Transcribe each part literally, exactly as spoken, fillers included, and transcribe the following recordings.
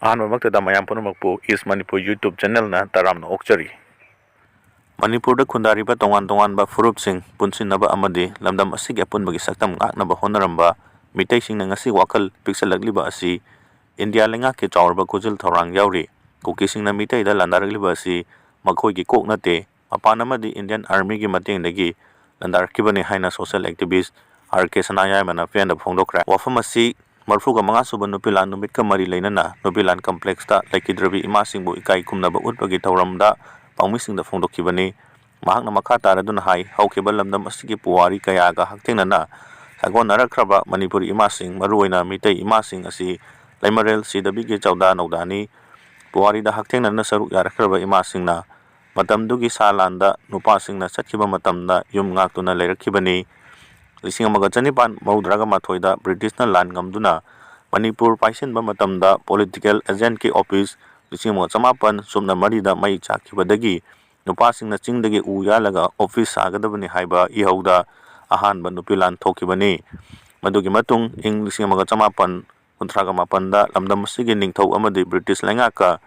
ꯑꯍꯥꯟꯕꯃꯛꯇꯗ ꯃꯌꯥꯝ ꯄꯨꯝꯅꯃꯛꯄꯨ East Manipur YouTube channelꯅ ꯇꯔꯥꯝꯅ ꯑꯣꯛꯆꯔꯤ꯫ ꯃꯅꯤꯄꯨꯔꯗ ꯈꯨꯟꯗꯥꯔꯤꯕ ꯇꯣꯉꯥꯟ ꯇꯣꯉꯥꯟꯕ ꯐꯨꯔꯨꯞꯁꯤꯡ ꯄꯨꯟꯁꯤꯟꯅꯕ ꯑꯃꯗꯤ ꯂꯝꯗꯝ ꯑꯁꯤꯒꯤ ꯑꯄꯨꯟꯕꯒꯤ ꯁꯛꯇꯝ ꯉꯥꯛꯅꯕ ꯍꯣꯠꯅꯔꯝꯕ ꯃꯤꯇꯩꯁꯤꯡꯅ ꯉꯁꯤ ꯋꯥꯈꯜ ꯄꯤꯛꯁꯜꯂꯛꯂꯤꯕ ꯑꯁꯤ ꯏꯟꯗꯤꯌꯥ ꯂꯩꯉꯥꯛꯀꯤ ꯆꯥꯎꯔꯕ ꯈꯨꯖꯤꯜ ꯊꯧꯔꯥꯡ ꯌꯥꯎꯔꯤ꯫ ꯀꯨꯀꯤꯁꯤꯡꯅ ꯃꯤꯇꯩꯗ ꯂꯥꯟꯗꯥꯔꯛꯂꯤꯕ ꯑꯁꯤ ꯃꯈꯣꯏꯒꯤ ꯀꯣꯛ ꯅꯠꯇꯦ, ꯃꯄꯥꯟ ꯑꯃꯗꯤ Indian Armyꯒꯤ ꯃꯇꯦꯡꯗꯒꯤ ꯂꯥꯟꯗꯥꯔꯛꯈꯤꯕꯅꯤ ꯍꯥꯏꯅ social activist ꯑꯥꯔ ꯀꯦ ꯁꯅꯥꯌꯥꯏꯃꯅ ꯄꯦꯟꯗꯕ ꯐꯣꯡꯗꯣꯛꯈ꯭ꯔꯦ꯫ ꯋꯥꯐꯝ ꯑꯁꯤ ꯃꯔꯤꯐꯨꯒ ꯃꯉꯥ ꯁꯨꯕ ꯅꯨꯄꯤ ꯂꯥꯟ ꯅꯨꯃꯤꯠꯀ ꯃꯔꯤ ꯂꯩꯅꯅ ꯅꯨꯄꯤ ꯂꯥꯟ complexꯇ ꯂꯩꯈꯤꯗ꯭ꯔꯕꯤ ꯏꯃꯥꯁꯤꯡꯕꯨ ꯏꯀꯥꯏ ꯈꯨꯝꯅꯕ ꯎꯠꯄꯒꯤ ꯊꯧꯔꯝꯗ ꯄꯥꯎꯃꯤꯁꯤꯡꯗ ꯐꯣꯡꯗꯣꯛꯈꯤꯕꯅꯤ꯫ ꯃꯍꯥꯛꯅ ꯃꯈꯥ ꯇꯥꯔꯗꯨꯅ ꯍꯥꯏ, ꯍꯧꯈꯤꯕ ꯂꯝꯗꯝ ꯑꯁꯤꯒꯤ ꯄꯨꯋꯥꯔꯤ ꯀꯌꯥꯒ ꯍꯛꯊꯦꯡꯅꯅ ꯁꯥꯒꯣꯟꯅꯔꯛꯈ꯭ꯔꯕ ꯃꯅꯤꯄꯨꯔꯤ ꯏꯃꯥꯁꯤꯡ, ꯃꯔꯨꯑꯣꯏꯅ ꯃꯤꯇꯩ ꯏꯃꯥꯁꯤꯡ ꯑꯁꯤ ꯂꯩꯃꯔꯦꯜ ꯁꯤꯗꯕꯤꯒꯤ ꯆꯧꯗꯥ ꯅꯧꯗꯥꯅꯤ꯫ ꯄꯨꯋꯥꯔꯤꯗ ꯍꯛꯊꯦꯡꯅꯅ ꯁꯔꯨꯛ ꯌꯥꯔꯛꯈ꯭ꯔꯕ ꯏꯃꯥꯁꯤꯡꯅ ꯃꯇꯝꯗꯨꯒꯤ ꯁꯥ ꯂꯥꯟꯗ ꯅꯨꯄꯥꯁꯤꯡꯅ ꯆꯠꯈꯤꯕ ꯃꯇꯝꯗ ꯌꯨꯝ ꯉꯥꯛꯇꯨꯅ ꯂꯩꯔꯛꯈꯤꯕꯅꯤ꯫ ꯂꯤꯁꯤꯡ ꯑꯃꯒ ꯆꯅꯤꯄꯥꯟ ꯃꯧꯗ꯭ꯔꯥꯒ ꯃꯥꯊꯣꯏꯗ ꯕ꯭ꯔꯤꯇꯤꯁꯅ ꯂꯥꯟ ꯉꯝꯗꯨꯅ ꯃꯅꯤꯄꯨꯔ ꯄꯥꯏꯁꯤꯟꯕ ꯃꯇꯝꯗ political agentꯀꯤ office ꯂꯤꯁꯤꯡ ꯑꯃꯒ ꯆꯃꯥꯄꯟ ꯁꯨꯞꯅ ꯃꯔꯤꯗ ꯃꯩ ꯆꯥꯛꯈꯤꯕꯗꯒꯤ ꯅꯨꯄꯥꯁꯤꯡꯅ ꯆꯤꯡꯗꯒꯤ ꯎ ꯌꯥꯜꯂꯒ office ꯁꯥꯒꯗꯕꯅꯤ ꯍꯥꯏꯕ ꯏꯍꯧꯗ ꯑꯍꯥꯟꯕ ꯅꯨꯄꯤ ꯂꯥꯟ ꯊꯣꯛꯈꯤꯕꯅꯤ꯫ ꯃꯗꯨꯒꯤ ꯃꯇꯨꯡ ꯏꯪ ꯂꯤꯁꯤꯡ ꯑꯃꯒ ꯆꯃꯥꯄꯟ ꯀꯨꯟꯊ꯭ꯔꯥꯒ ꯃꯥꯄꯟꯗ ꯂꯝꯗꯝ ꯑꯁꯤꯒꯤ ꯅꯤꯡꯊꯧ ꯑꯃꯗꯤ ꯕ꯭ꯔꯤꯇꯤꯁ ꯂꯩꯉꯥꯛꯀ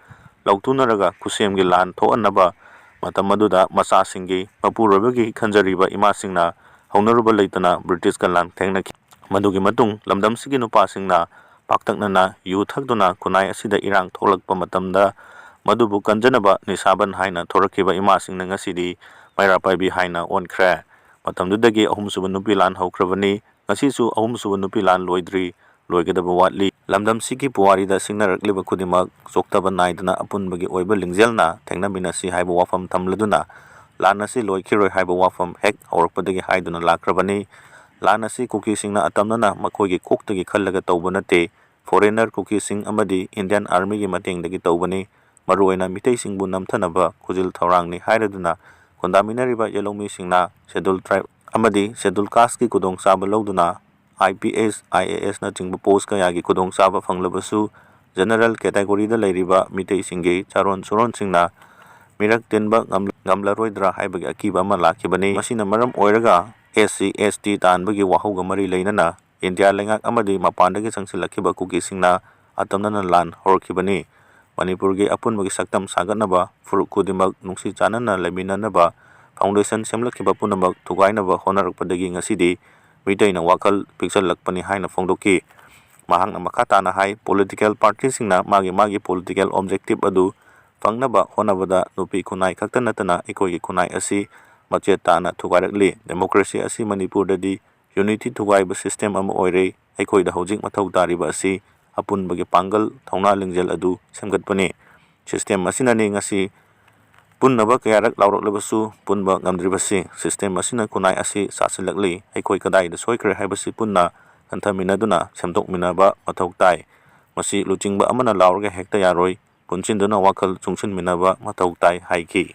ꯂꯧꯊꯨꯅꯔꯒ ꯈꯨꯠꯁꯦꯝꯒꯤ ꯂꯥꯟ ꯊꯣꯛꯍꯟꯅꯕ ꯃꯇꯝ ꯑꯗꯨꯗ ꯃꯆꯥꯁꯤꯡꯒꯤ ꯃꯄꯨꯔꯣꯏꯕꯒꯤ ꯈꯟꯖꯔꯤꯕ ꯏꯃꯥꯁꯤꯡꯅ ꯍꯧꯅꯔꯨꯕ ꯂꯩꯇꯅ ꯕ꯭ꯔꯤꯇꯤꯁꯀ ꯂꯥꯟ ꯊꯦꯡꯅꯈꯤ꯫ ꯃꯗꯨꯒꯤ ꯃꯇꯨꯡ ꯂꯝꯗꯝꯁꯤꯒꯤ ꯅꯨꯄꯥꯁꯤꯡꯅ ꯄꯥꯛꯇꯛꯅꯅ ꯌꯨ ꯊꯛꯇꯨꯅ ꯈꯨꯟꯅꯥꯏ ꯑꯁꯤꯗ ꯏꯔꯥꯡ ꯊꯣꯛꯂꯛꯄ ꯃꯇꯝꯗ ꯃꯗꯨꯕꯨ ꯀꯟꯖꯅꯕ ꯅꯤꯁꯥꯕꯟ ꯍꯥꯏꯅ ꯊꯣꯔꯛꯈꯤꯕ ꯏꯃꯥꯁꯤꯡꯅ ꯉꯁꯤꯗꯤ ꯃꯩꯔꯥ ꯄꯥꯏꯕꯤ ꯍꯥꯏꯅ ꯑꯣꯟꯈ꯭ꯔꯦ꯫ ꯃꯇꯝꯗꯨꯗꯒꯤ ꯑꯍꯨꯝꯁꯨꯕ ꯅꯨꯄꯤ ꯂꯥꯟ ꯍꯧꯈ꯭ꯔꯕꯅꯤ꯫ ꯉꯁꯤꯁꯨ ꯑꯍꯨꯝꯁꯨꯕ ꯅꯨꯄꯤ ꯂꯥꯟ ꯂꯣꯏꯗ꯭ꯔꯤ, ꯂꯣꯏꯒꯗꯕ ꯋꯥꯠꯂꯤ꯫ ꯂꯝꯗꯝꯁꯤꯒꯤ ꯄꯨꯋꯥꯔꯤꯗ ꯁꯤꯡꯅꯔꯛꯂꯤꯕ ꯈꯨꯗꯤꯡꯃꯛ ꯆꯣꯛꯊꯕ ꯅꯥꯏꯗꯅ ꯑꯄꯨꯟꯕꯒꯤ ꯑꯣꯏꯕ ꯂꯤꯡꯖꯦꯜꯅ ꯊꯦꯡꯅꯃꯤꯟꯅꯁꯤ ꯍꯥꯏꯕ ꯋꯥꯐꯝ ꯊꯝꯂꯗꯨꯅ ꯂꯥꯟ ꯑꯁꯤ ꯂꯣꯏꯈꯤꯔꯣꯏ ꯍꯥꯏꯕ ꯋꯥꯐꯝ ꯍꯦꯛ ꯍꯧꯔꯛꯄꯗꯒꯤ ꯍꯥꯏꯗꯨꯅ ꯂꯥꯛꯈ꯭ꯔꯕꯅꯤ꯫ ꯂꯥꯟ ꯑꯁꯤ ꯀꯨꯀꯤꯁꯤꯡꯅ ꯑꯇꯝꯅꯅ ꯃꯈꯣꯏꯒꯤ ꯀꯣꯛꯇꯒꯤ ꯈꯜꯂꯒ ꯇꯧꯕ ꯅꯠꯇꯦ꯫ Foreigner ꯀꯨꯀꯤꯁꯤꯡ ꯑꯃꯗꯤ Indian Armyꯒꯤ ꯃꯇꯦꯡꯗꯒꯤ ꯇꯧꯕꯅꯤ꯫ ꯃꯔꯨꯑꯣꯏꯅ ꯃꯤꯇꯩꯁꯤꯡꯕꯨ ꯅꯝꯊꯅꯕ ꯈꯨꯖꯤꯜ ꯊꯧꯔꯥꯡꯅꯤ ꯍꯥꯏꯔꯗꯨꯅ ꯈꯨꯟꯗꯥꯃꯤꯟꯅꯔꯤꯕ ꯌꯦꯂꯧꯃꯤꯁꯤꯡꯅ Scheduled Tribe ꯑꯃꯗꯤ Scheduled Casteꯀꯤ ꯈꯨꯗꯣꯡꯆꯥꯕ ꯂꯧꯗꯨꯅ I P S, I A S ꯅꯆꯤꯡꯕ post ꯀꯌꯥꯒꯤ ꯈꯨꯗꯣꯡꯆꯥꯕ ꯐꯪꯂꯕꯁꯨ General categoryꯗ ꯂꯩꯔꯤꯕ ꯃꯤꯇꯩꯁꯤꯡꯒꯤ ꯆꯥꯔꯣꯟ ꯁꯨꯔꯣꯟꯁꯤꯡꯅ ꯃꯤꯔꯛ ꯇꯤꯟꯕ ꯉꯝ-, ꯉꯝꯂꯔꯣꯏꯗ꯭ꯔꯥ ꯍꯥꯏꯕꯒꯤ ꯑꯀꯤꯕ ꯑꯃ ꯂꯥꯛꯈꯤꯕꯅꯤ꯫ ꯃꯁꯤꯅ ꯃꯔꯝ ꯑꯣꯏꯔꯒ S C, S T ꯇꯥꯟꯕꯒꯤ ꯋꯥꯍꯧꯒ ꯃꯔꯤ ꯂꯩꯅꯅ ꯏꯟꯗꯤꯌꯥ ꯂꯩꯉꯥꯛ ꯑꯃꯗꯤ ꯃꯄꯥꯟꯗꯒꯤ ꯆꯪꯁꯤꯜꯂꯛꯈꯤꯕ ꯀꯨꯀꯤꯁꯤꯡꯅ ꯑꯇꯝꯅꯅ ꯂꯥꯟ ꯍꯧꯔꯛꯈꯤꯕꯅꯤ꯫ ꯃꯅꯤꯄꯨꯔꯒꯤ ꯑꯄꯨꯟꯕꯒꯤ ꯁꯛꯇꯝ ꯁꯥꯒꯠꯅꯕ, ꯐꯨꯔꯨꯞ ꯈꯨꯗꯤꯡꯃꯛ ꯅꯨꯡꯁꯤ ꯆꯥꯟꯅꯅ ꯂꯩꯃꯤꯟꯅꯅꯕ, foundation ꯁꯦꯝꯂꯛꯈꯤꯕ ꯄꯨꯝꯅꯃꯛ ꯊꯨꯒꯥꯏꯅꯕ ꯍꯣꯠꯅꯔꯛꯄꯗꯒꯤ ꯉꯁꯤꯗꯤ ꯃꯤꯇꯩꯅ ꯋꯥꯈꯜ ꯄꯤꯛꯁꯜꯂꯛꯄꯅꯤ ꯍꯥꯏꯅ ꯐꯣꯡꯗꯣꯛꯈꯤ꯫ ꯃꯍꯥꯛꯅ ꯃꯈꯥ ꯇꯥꯅ ꯍꯥꯏ, political party ꯁꯤꯡꯅ ꯃꯥꯒꯤ ꯃꯥꯒꯤ political objective ꯑꯗꯨ ꯐꯪꯅꯕ ꯍꯣꯠꯅꯕꯗ ꯅꯨꯄꯤ ꯈꯨꯟꯅꯥꯏ ꯈꯛꯇ ꯅꯠꯇꯅ ꯑꯩꯈꯣꯏꯒꯤ ꯈꯨꯟꯅꯥꯏ ꯑꯁꯤ ꯃꯆꯦꯠ ꯇꯥꯅ ꯊꯨꯒꯥꯏꯔꯛꯂꯤ꯫ Democracy ꯑꯁꯤ ꯃꯅꯤꯄꯨꯔꯗꯗꯤ unity ꯊꯨꯒꯥꯏꯕ system ꯑꯃ ꯑꯣꯏꯔꯦ꯫ ꯑꯩꯈꯣꯏꯗ ꯍꯧꯖꯤꯛ ꯃꯊꯧ ꯇꯥꯔꯤꯕ ꯑꯁꯤ ꯑꯄꯨꯟꯕꯒꯤ ꯄꯥꯡꯒꯜ, ꯊꯧꯅꯥ ꯂꯤꯡꯖꯦꯜ ꯑꯗꯨ ꯁꯦꯝꯒꯠꯄꯅꯤ꯫ System ꯑꯁꯤꯅꯅꯤ ꯉꯁꯤ ꯄꯨꯟꯅꯕ ꯀꯌꯥꯔꯛ ꯂꯥꯎꯔꯛꯂꯕꯁꯨ ꯄꯨꯟꯕ ꯉꯝꯗ꯭ꯔꯤꯕꯁꯤ꯫ System ꯑꯁꯤꯅ ꯈꯨꯟꯅꯥꯏ ꯑꯁꯤ ꯆꯥꯁꯤꯜꯂꯛꯂꯤ꯫ ꯑꯩꯈꯣꯏ ꯀꯗꯥꯏꯗ ꯁꯣꯏꯈ꯭ꯔꯦ ꯍꯥꯏꯕꯁꯤ ꯄꯨꯟꯅ ꯈꯟꯊꯃꯤꯟꯅꯗꯨꯅ ꯁꯦꯝꯗꯣꯛꯃꯤꯟꯅꯕ ꯃꯊꯧ ꯇꯥꯏ꯫ ꯃꯁꯤ ꯂꯨꯆꯤꯡꯕ ꯑꯃꯅ ꯂꯥꯎꯔꯒ ꯍꯦꯛꯇ ꯌꯥꯔꯣꯏ꯫ ꯄꯨꯟꯁꯤꯟꯗꯨꯅ ꯋꯥꯈꯜ ꯆꯨꯡꯁꯤꯟꯃꯤꯟꯅꯕ ꯃꯊꯧ ꯇꯥꯏ ꯍꯥꯏꯈꯤ꯫